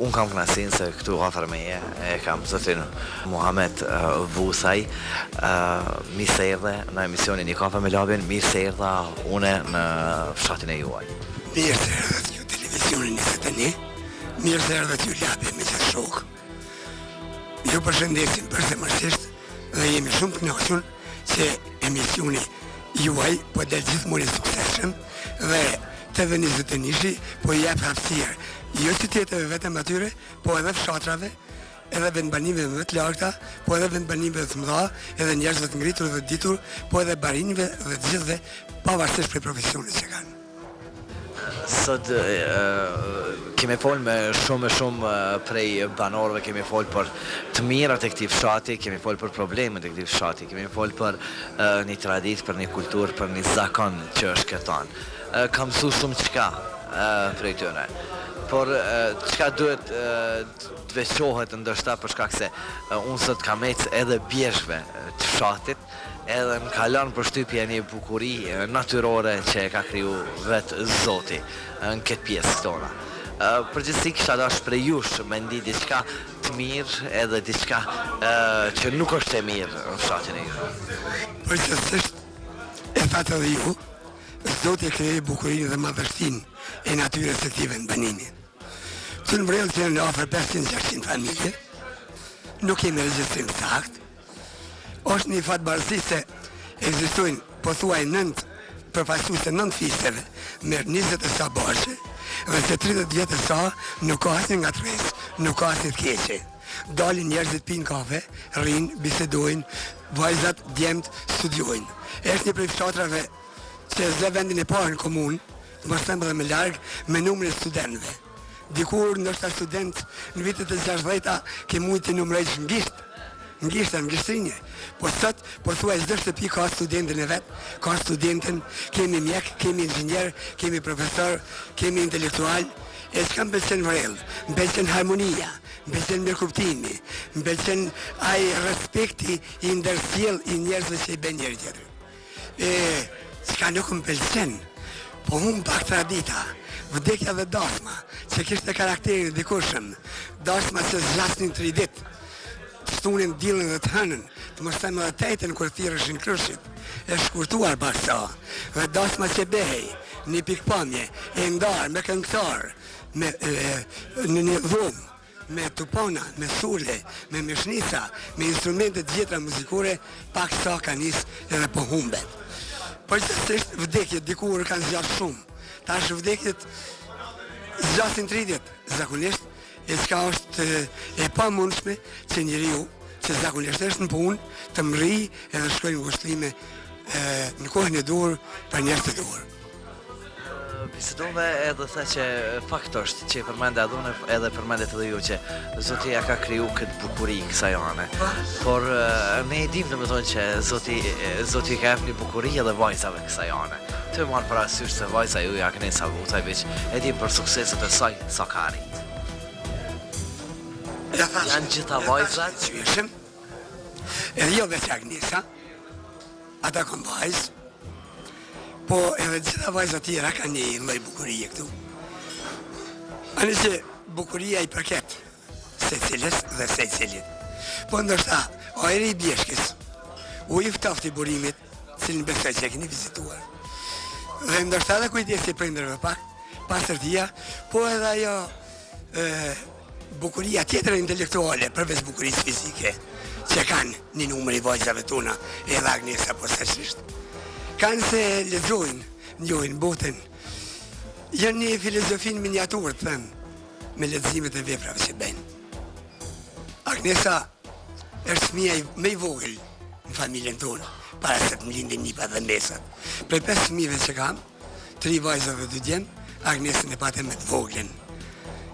Unë kam kënaqësinë se këtu afër meje e kam zotin Muhamet Vuthaj. Mirë se erdhe në emisionin Një kafe me Labin, mirë se erdha une në fshatin e juaj. Mirë se erdhët ju televizioni 21, mirë se erdhët ju Labi me gjithë shokë. Ju përshëndesim përzemërsisht dhe jemi shumë të kënaqur që emisioni juaj po del gjithmonë i suksesshëm dhe TV 21-shi po i jep hapësirë jo qyteteve vetëm atyre, po edhe fshatrave, edhe vendbanimeve më të largëta, po edhe vendbanimeve të mëdha, edhe njerëzve të ngritur dhe të ditur, po edhe barinjve dhe të gjithëve, pavarësisht prej profesionit që kanë. Sot kemi fol me shumë e shumë prej banorëve, kemi fol për të mirat e këtij fshati, kemi fol për problemet e këtij fshati, kemi fol për një traditë, për një kulturë, për një zakon që është këtu. Kam mësu shumë çka prej tyre. Por çka duhet të veçohet ndoshta për shkak se unë sot kam ecë edhe bjeshkëve të fshatit, Edhe më ka lënë përshtypje një bukuri natyrore që e ka kriju vetë Zoti në këtë pjesë tona. Përgjithësi kisha dashtë prej jush me ndi diçka të mirë edhe diçka që nuk është e mirë në fshatin e juaj. Përgjithësisht e thatë edhe ju, Zoti e krijoi bukurinë dhe madhështinë e natyrës së këtij vendbanimi. Këtu në Vrellë që janë afër 500-600 familje, nuk kemi regjistrim të saktë, Është një fatbardhësi se ekzistojnë pothuaj nëntë përfaqësues të nëntë fiseve me 20 e sa barqe dhe se 30 vjet e sa nuk ka asnjë ngatërresë, nuk ka asnjë të keqe. Dalin njerëzit pinë kafe, rrinë, bisedojnë, vajzat, djemtë studiojnë. Është një prej fshatrave që e zë vendin e parë në komunë, të mos them edhe më larg, me numrin e studentëve. Dikur ndoshta student në vitet e 60-ta ke mujt t'i numërojsh në gisht, në gishta, në gishtrinje. Po sot, pothuaj çdo shtëpi ka studentin e vet, ka studenten, kemi mjek, kemi inxhinier, kemi profesor, kemi intelektual. E çka më pëlqen Vrellë? Më pëlqen harmonia, më pëlqen mirëkuptimi, më pëlqen ai respekti i ndërsjellë i njerëzve që i bën njëri tjetrit. E, çka nuk më pëlqen, po humb pak tradita, vdekja dhe dasma, që kishte karakterin e dikurshëm, dasma që zgjasnin tri ditë, të shtunën, dielën dhe të hënën, të mos them edhe të enjten kur thirreshin krushqit, e shkurtuar pak sa, dhe dasma që behej, një pikëpamje, e ndarë me këngëtarë, me, e, në një dhomë, me tupona, me sule, me mishnica, me instrumente të vjetra muzikore, pak sa ka nis edhe po humbet. Përgjithësisht vdekjet dikur kanë zgjatë shumë. Tash vdekjet zgjasin 3 ditë, zakonisht, e çka është e pamundshme që njeriu që zakonisht është në punë, të mrrijë edhe shkojë në ngushëllime në kohën e duhur për njerëz të duhur. Bisedove edhe the që fakt është që e përmenda edhe unë edhe përmendet edhe ju që Zoti ja ka kriju këtë bukuri kësaj ane. Por ne e dim domethënë që Zoti Zoti ka jep një bukuri edhe vajzave kësaj ane. Tu e marrë parasysh se vajza juaj Agnesa Vuthaj veç e dim për sukseset e saj sa ka arrit. Ja thashë, Janë gjitha vajzat. Qyshim, edhe jo veç Agnesa, ata kanë vajzë, Po edhe gjitha vajzat tjera kanë një lloj bukurie këtu. Ani që bukuria i përket secilës dhe secilit. Po ndoshta ajri i bjeshkës, uji i ftoftë i burimit, cilin besoj që e keni vizituar. Dhe ndoshta edhe kujdesi i prindërve pak, pastërtia, po edhe ajo e, Bukuria tjetër intelektuale, përveç bukurisë fizike, që kanë një numër i vajzave tona, edhe Agnesa posaçërisht, kanë se lexojnë, njohin botën, janë një filozofi në miniaturë, të them, me leximet e veprave që bëjnë. Agnesa është fëmija më i vogël në familjen tonë, para se të më lindin nipat dhe mbesat. Prej 5 fëmijëve që kam, Tri vajza dhe dy djem, Agnesën e patëm më të voglën.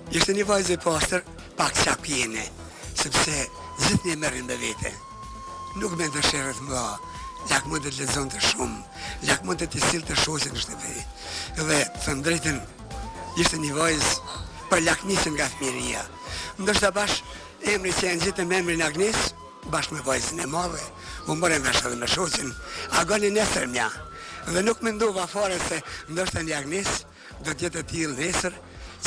Ishte një vajzë e pastër, pak çapkine, sepse gjithnjë e merrnin me vete. Nuk bënte sherre të mëdha, lakmonte të lexonte shumë, lakmonte t'i sillte shoqet në shtëpi. Dhe, të them drejtën, ishte një vajzë për lakmisën nga fëmijëria. Ndoshta bash emri që e ngjitëm emrin Agnes, Bashkë me vajzën e madhe, u morëm vesh edhe me shoqen, Agon e nesërmja, dhe nuk mendova fare se ndoshta një Agnes do të jetë e tillë nesër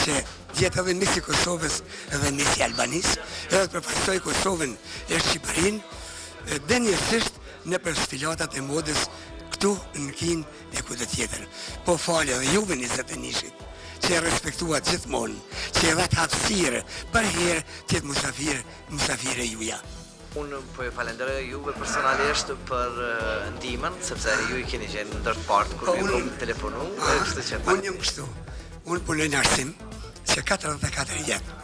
që Të jetë edhe Miss i Kosovës dhe Miss i Albanisë, edhe të përfaqësojë Kosovën e Shqipërinë denjësisht nëpër sfilatat e modës këtu në Kinë e kudo tjetër. Po falë edhe juve 21-shit, që e respektuat gjithmonë, që e dhatë hapësirë përherë të jetë musafir, musafire juja. Unë po ju falenderoj juve personalisht për ndihmën, sepse ju i keni qenë ndër të parët kur ju kom telefonu, e kështu që Unë jam kështu. Unë punoj në arsim që 44 vjet.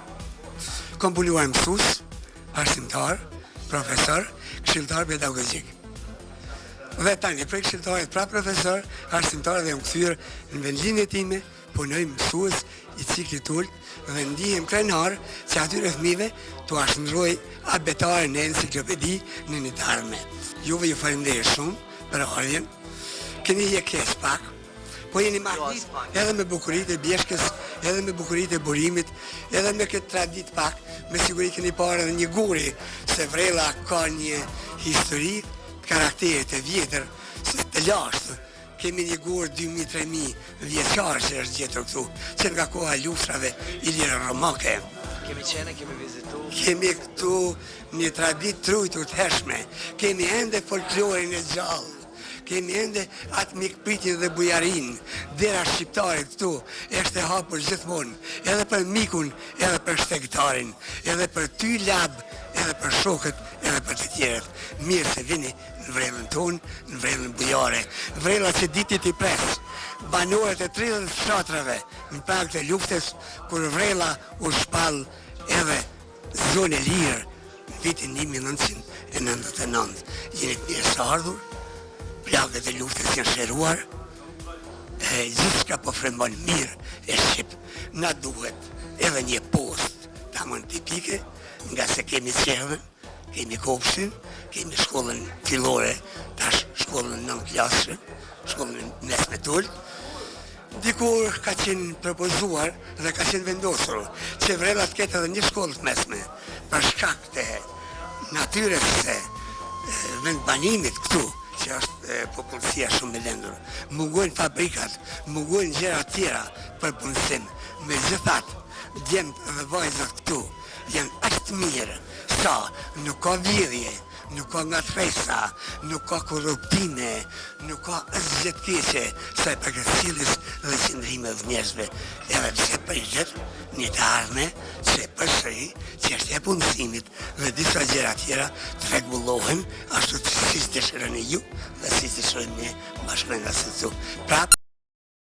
Kom punuar mësues, arsimtar, profesor, këshilltar pedagogjik. Dhe tani prej këshilltarit pra profesor, arsimtar dhe jam kthyer në vendlindjen time Punoj mësues i ciklit të ulët dhe ndihem krenar që atyre fëmijëve t'ua shndërroj abetaren në enciklopedi në një të ardhme. Juve ju faleminderit shumë për ardhjen. Keni hjek keq pak, po jeni mahnit edhe me bukuritë e bjeshkës, edhe me bukuritë e burimit, edhe me këtë traditë pak, me siguri keni parë edhe një guri, se Vrella ka një histori të karakterit të vjetër, të lashtë, Kemi një gur 2000 3000 vjeçar që është gjetur këtu, që nga koha e luftrave iliro-romake. Kemi qenë, kemi vizitu. Kemi këtu një traditë të rujtur të hershme. Kemi ende folklorin e gjallë. Kemi ende atë mikpritjen dhe bujarinë. Dera e shqiptarit këtu është e hapur gjithmonë, edhe për mikun, edhe për shtegtarin, edhe për ty lab, edhe për shokët, edhe për të tjerët. Mirë se vini Në Vrellën tonë, në Vrellën bujare, Vrella që diti t'i presë banorët e 30 fshatrave në prag të luftës, kur Vrella u shpall edhe zonë e lirë në vitin 1999. Jeni të mirëseardhur, plagët e luftës janë shëruar, e gjithçka po frymon mirë e shqip. Na duhet edhe një postë tamam tipike, ngase kemi çerdhen, Kemi kopshtin, kemi shkollën fillore, tash shkollën nëntëklasëshe, shkollën mesme të ulët. Dikur ka qenë propozuar dhe ka qenë vendosur që Vrella të ketë edhe një shkollë të mesme, për shkak të natyrës së vendbanimit këtu, që është popullsia shumë e dendur. Mungojnë fabrikat, mungojnë gjëra tjera për punësim. Megjithatë, djemtë dhe vajzat këtu Janë aq të mirë sa nuk ka vjedhje, nuk ka ngatërresa, nuk ka korruptime, nuk ka asgjë të keqe sa i përket sjelljes dhe qëndrimeve të njerëzve, edhe pse pritet një të ardhme që përsëri çështja e punësimit dhe disa gjëra tjera të rregullohen ashtu siç dëshironi ju dhe siç dëshirojmë ne bashkëvendasit këtu. Prapë.